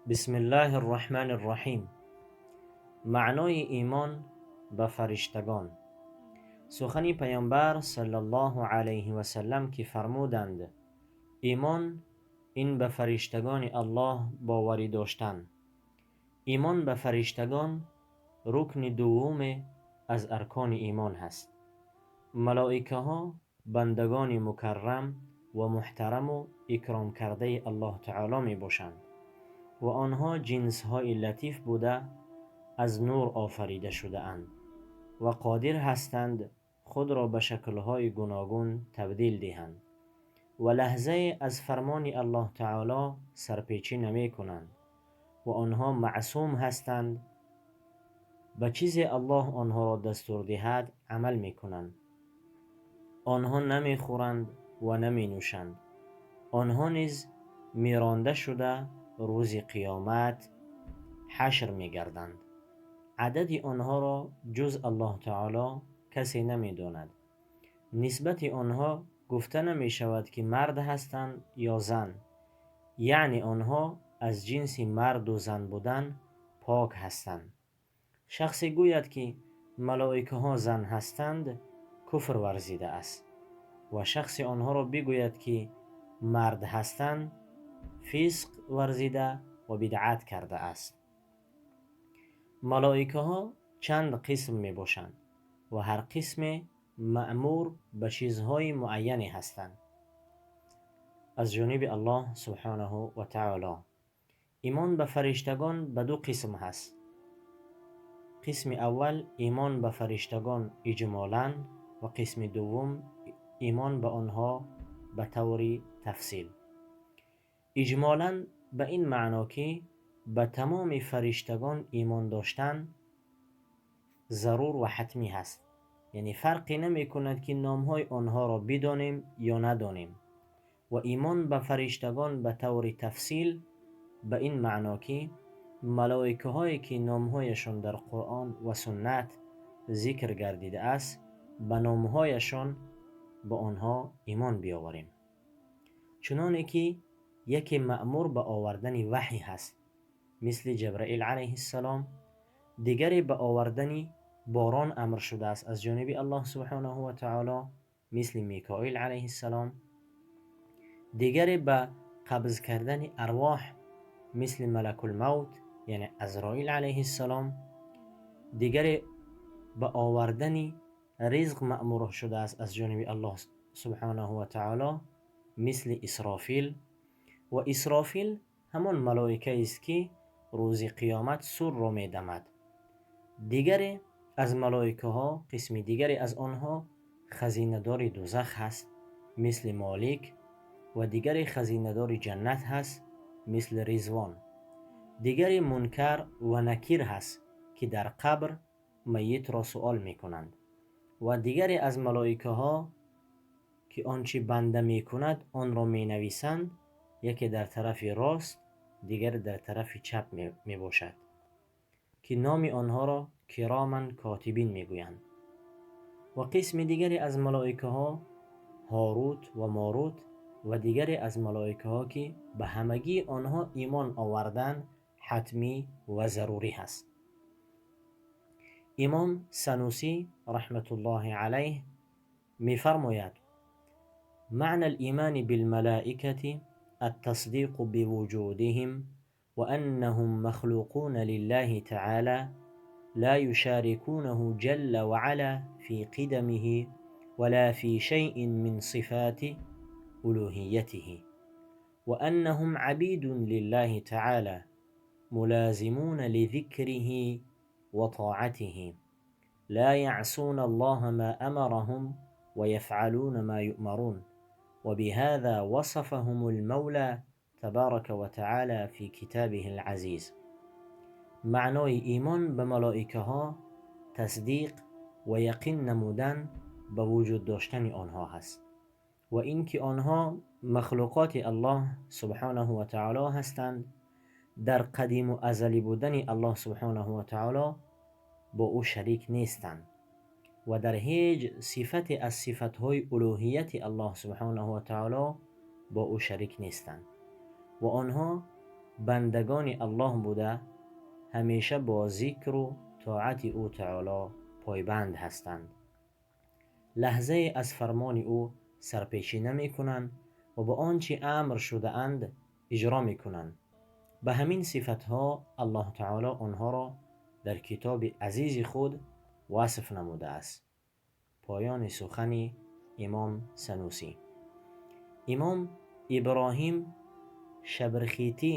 بسم الله الرحمن الرحیم. معنای ایمان به فرشتگان. سخن پیامبر صلی الله علیه و سلم که فرمودند: ایمان این به فرشتگان الله باوری داشتن. ایمان به فرشتگان رکن دوم از ارکان ایمان هست. ملائکه ها بندگان مکرم و محترم و اکرام کرده الله تعالی می باشند و آنها جنس های لطیف بوده از نور آفریده شده اند و قادر هستند خود را به شکل‌های گوناگون تبدیل دهند و لحظه از فرمان الله تعالی سرپیچی نمی کنند و آنها معصوم هستند. به چیزی الله آنها را دستور دهد عمل می کنند. آنها نمی خورند و نمی نوشند. آنها نیز میرانده شده روز قیامت حشر می گردند. عدد آنها را جز الله تعالی کسی نمی داند. نسبت آنها گفته نمی شود که مرد هستند یا زن، یعنی آنها از جنس مرد و زن بودن پاک هستند. شخصی گوید که ملائکه ها زن هستند کفر ورزیده است و شخص آنها را بگوید که مرد هستند فسق ورزیده و بدعت کرده است. ملائکه ها چند قسم می باشند و هر قسم مأمور به چیزهای معینی هستند از جانب الله سبحانه و تعالی. ایمان به فرشتگان به دو قسم هست. قسم اول ایمان به فرشتگان اجمالاً و قسم دوم ایمان به آنها به طور تفصیل. اجمالاً به این معنا که به تمام فرشتگان ایمان داشتن ضرور و حتمی هست، یعنی فرقی نمی کند که نامهای آنها را بدانیم یا ندانیم. و ایمان به فرشتگان به طور تفصیل به این معنا که ملائکه هایی که نامهایشان در قرآن و سنت ذکر گردیده است به نامهایشان به آنها ایمان بیاوریم، چنانه که یکی مأمور به آوردن وحی هست مثل جبرائیل علیه السلام، دیگری به آوردن باران امر شده است از جانب الله سبحانه و تعالی مثل میکائیل علیه السلام، دیگری به قبض کردن ارواح مثل ملک الموت یعنی عزرائیل علیه السلام، دیگری به آوردن رزق مأمور شده است از جانب الله سبحانه و تعالی مثل اسرافیل. و اسرافیل همان ملائکه است که روز قیامت سور را می دمد. دیگری از ملائکه ها، قسم دیگری از آنها خزینه دار دوزخ هست مثل مالک، و دیگری خزینه دار جنت هست مثل رضوان. دیگری منکر و نکیر هست که در قبر میت را سوال می کنند. و دیگری از ملائکه ها که آنچه بنده می کند آن را می نویسند، یکی در طرف راست دیگر در طرف چپ می باشد که نام آنها را کرامن کاتبین می گویند. و قسم دیگری از ملائکه ها هاروت و ماروت و دیگری از ملائکه ها که به همگی آنها ایمان آوردن حتمی و ضروری هست. امام سنوسی رحمت الله علیه می فرماید: معنى الإيمان بالملائكة التصديق بوجودهم وأنهم مخلوقون لله تعالى لا يشاركونه جل وعلا في قدمه ولا في شيء من صفات ألوهيته، وأنهم عبيد لله تعالى ملازمون لذكره وطاعته لا يعصون الله ما أمرهم ويفعلون ما يؤمرون. وبهذا وصفهم المولى تبارك وتعالى في كتابه العزيز. معنای ایمان به ملائکه ها تصدیق و یقین نمودن به وجود داشتن آنها هست و اینکه آنها مخلوقات الله سبحانه و تعالی هستند، در قدیم و ازلی بودن الله سبحانه و تعالی با او شریک نیستند و در هیچ صفت از صفتهای الوهیت الله سبحانه و تعالی با او شریک نیستند و آنها бандагони Аллоҳ буда, ҳамеша бо зикру тоати ӯ таоло пойбанд ҳастанд. Лаҳзае аз фармони ӯ сарпечӣ намекунанд ва ба он чи амр шудаанд иҷро мекунанд. Ба ҳамин сифатҳо Аллоҳ таоло онҳоро дар китоби азизи худ васф намудааст. Поёни сухани имом Санусӣ. Имом Иброҳим Шабрхитӣ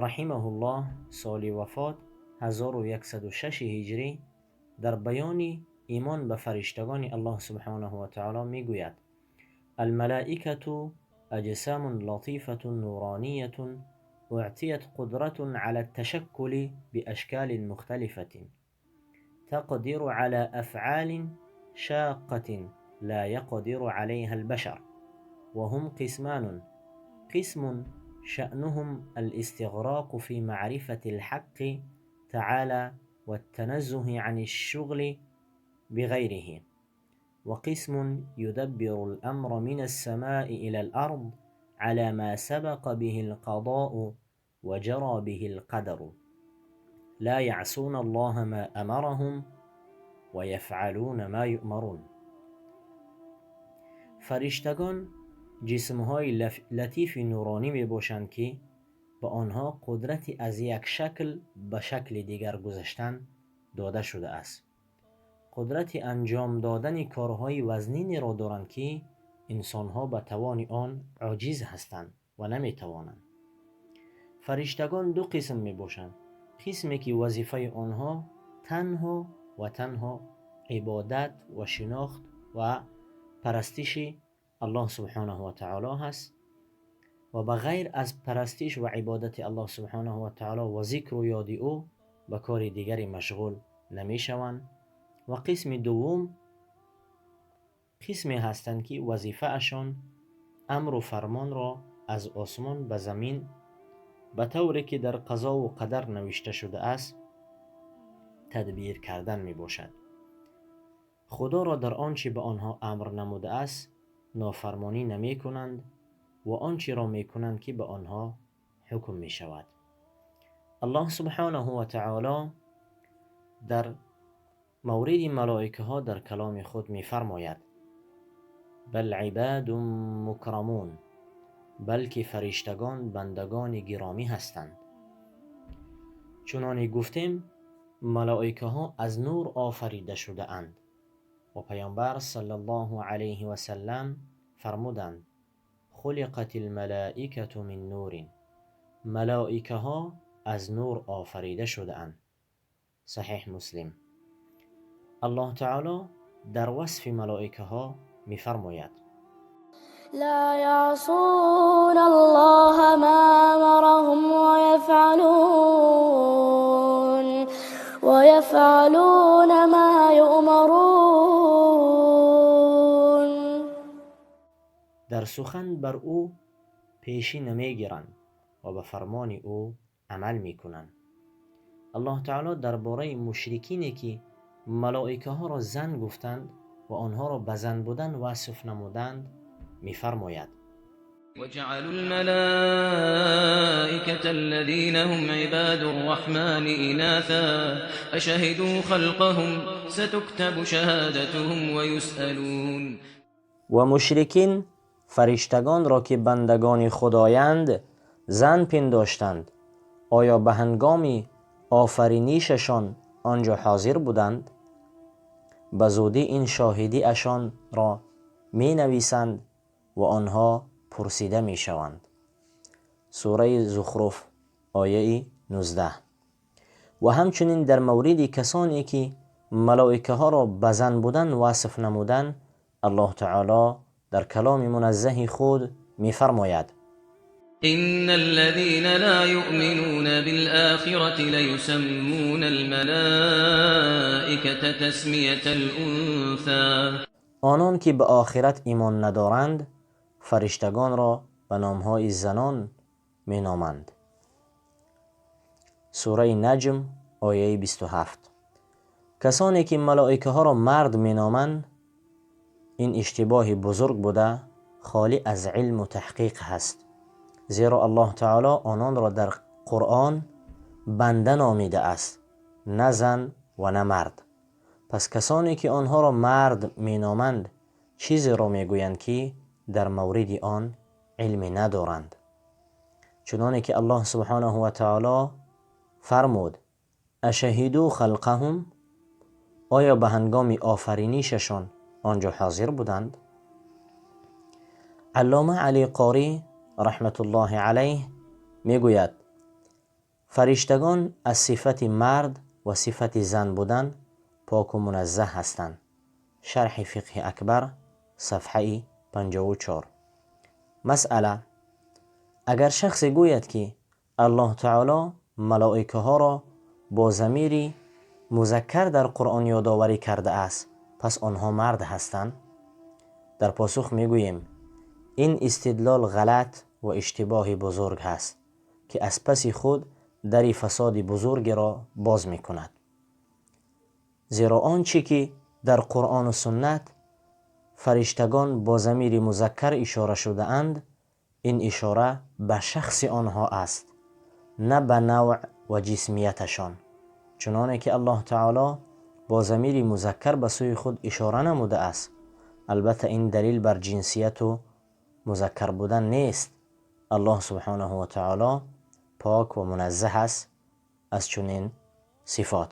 раҳимаҳуллоҳ соли вафот 1106 ҳиҷрӣ дар баёни имон ба фариштагони Аллоҳ субҳонаҳу ва таоло мегӯяд: الملائكة أجسام لطيفة نورانية أعطيت قدرة على التشكل بأشكال مختلفة تقدر على أفعال شاقة لا يقدر عليها البشر، وهم قسمان: قسم شأنهم الاستغراق في معرفة الحق تعالى والتنزه عن الشغل بغيره، وقسم يدبر الأمر من السماء إلى الأرض على ما سبق به القضاء وجرى به القدر، لا يعصون الله ما أمرهم ويفعلون ما يؤمرون. фариштагон ҷисмҳои латифи нуронӣ мебошанд, ки ба онҳо қудрати аз як шакл ба шакли дигар гузаштан дода шудааст. Қудрати анҷом додани корҳои вазнинеро доранд, ки инсонҳо ба тавони он оҷиз ҳастанд ва наметавонанд. Фариштагон ду қисм мебошанд: қисме ки вазифаи онҳо танҳо ва танҳо ибодат ва шинохт ва парастиши Аллоҳ субҳонаҳу ва таоло ҳаст ва ба ғайр аз парастиш ва ибодати Аллоҳ субҳонаҳу ва таоло ва зикру ёди ӯ ба кори дигаре машғул намешаванд, ва қисми дуввум қисме ҳастанд, ки вазифаашон амру фармонро аз осмон ба замин ба тавре ки дар қазову қадар навишта шудааст тадбир кардан мебошад. Худоро дар он чи ба онҳо амр намудааст нофармонӣ намекунанд ва он чиро мекунанд, ки ба онҳо ҳукм мешавад. Аллоҳ субҳонаҳу ва таоло дар мавриди малоикаҳо дар каломи худ мефармояд: бал ибадун мукрамун, балки фариштагон бандагони гиромӣ ҳастанд. Чуноне гуфтем, малоикаҳо аз нур офарида шудаанд ва паёмбар саллаллоҳу алайҳи васаллам фармуданд: хулиқат алмалоикату мин нурин, малоикаҳо аз нур офарида шудаанд. Саҳеҳ Муслим. Аллоҳ таоло дар васфи малоикаҳо мефармояд: لا يعصون الله ما أمرهم ويفعلون ما يؤمرون. Дар сухан бар ӯ пешӣ намегиранд ва ба фармони ӯ амал мекунанд. Аллоҳ таоло дар бораи мушрикине ки малоикаҳоро зан гуфтанд ва онҳоро ба зан будан васф намуданд мефармояд: وجعلوا الملائكة الذين هم عباد الرحمن إناثا أشهدوا خلقهم ستكتب شهادتهم ويسألون. Ва мушрикин фариштагонро, ки бандагони худоянд, зан пиндоштанд. Оё ба ҳангоми офаринишашон он ҷо ҳозир буданд? Ба зудӣ ин шоҳидиашонро менависанд ва онҳо пурсида мешаванд. Сураи Зухруф, ояи 19. Ва ҳамчунин дар мавриди касоне ки малоикаҳоро ба зан будан васф намуданд, Аллоҳ таоло дар каломи муназзаҳи худ мефармояд: إن الذين لا يؤمنون بالآخرة ليسمون الملائكة تسمية الأنثى. Онон ки ба охират имон надоранд, фариштагонро ба номҳои занон меноманд. Сураи Наҷм, ояи 27. Касоне ки малоикаҳоро мард меноманд, ин иштибоҳи бузург буда, холӣ аз илму таҳқиқ ҳаст. Зеро Аллоҳ Таоло ононро дар Қуръон банда номида аст, на зан ва на мард. Пас касоне ки онҳоро мард меноманд, чизеро мегӯянд, ки дар мавриди он илме надоранд. Чуноне ки Аллоҳ субҳонаҳу ва таоло фармуд: ашаҳиду халқаҳум, оё ба ҳангоми офаринишашон он ҷо ҳозир буданд? Аллома Алӣ Қорӣ раҳматуллоҳи алайҳ мегӯяд: фариштагон аз сифати мард ва сифати зан будан поку муназзаҳ ҳастанд. Шарҳи фиқҳи акбар, сафҳаи 54. Масъала: агар шахсе гӯяд, ки Аллоҳ Таоло малоикаҳоро бо замири музаккар дар Қуръон ёдоварӣ кардааст, пас онҳо мард ҳастанд? Дар посух мегӯем: ин истидлол ғалат ва иштибоҳи бузург ҳаст, ки аз паси худ дари фасоди бузургеро боз мекунад. Зеро он чӣ ки дар Қуръону суннат фариштагон бо замири музаккар ишора шудаанд, ин ишора ба шахси онҳо аст, на ба навъ ва ҷисмияташон. Чуноне ки Аллоҳ Таоло бо замири музаккар ба сӯи худ ишора намудааст, албатта ин далил бар ҷинсияту музаккар будан нест. Аллоҳ субҳонаҳу ва таоло пок ва муназзаҳ аст аз чунин сифот.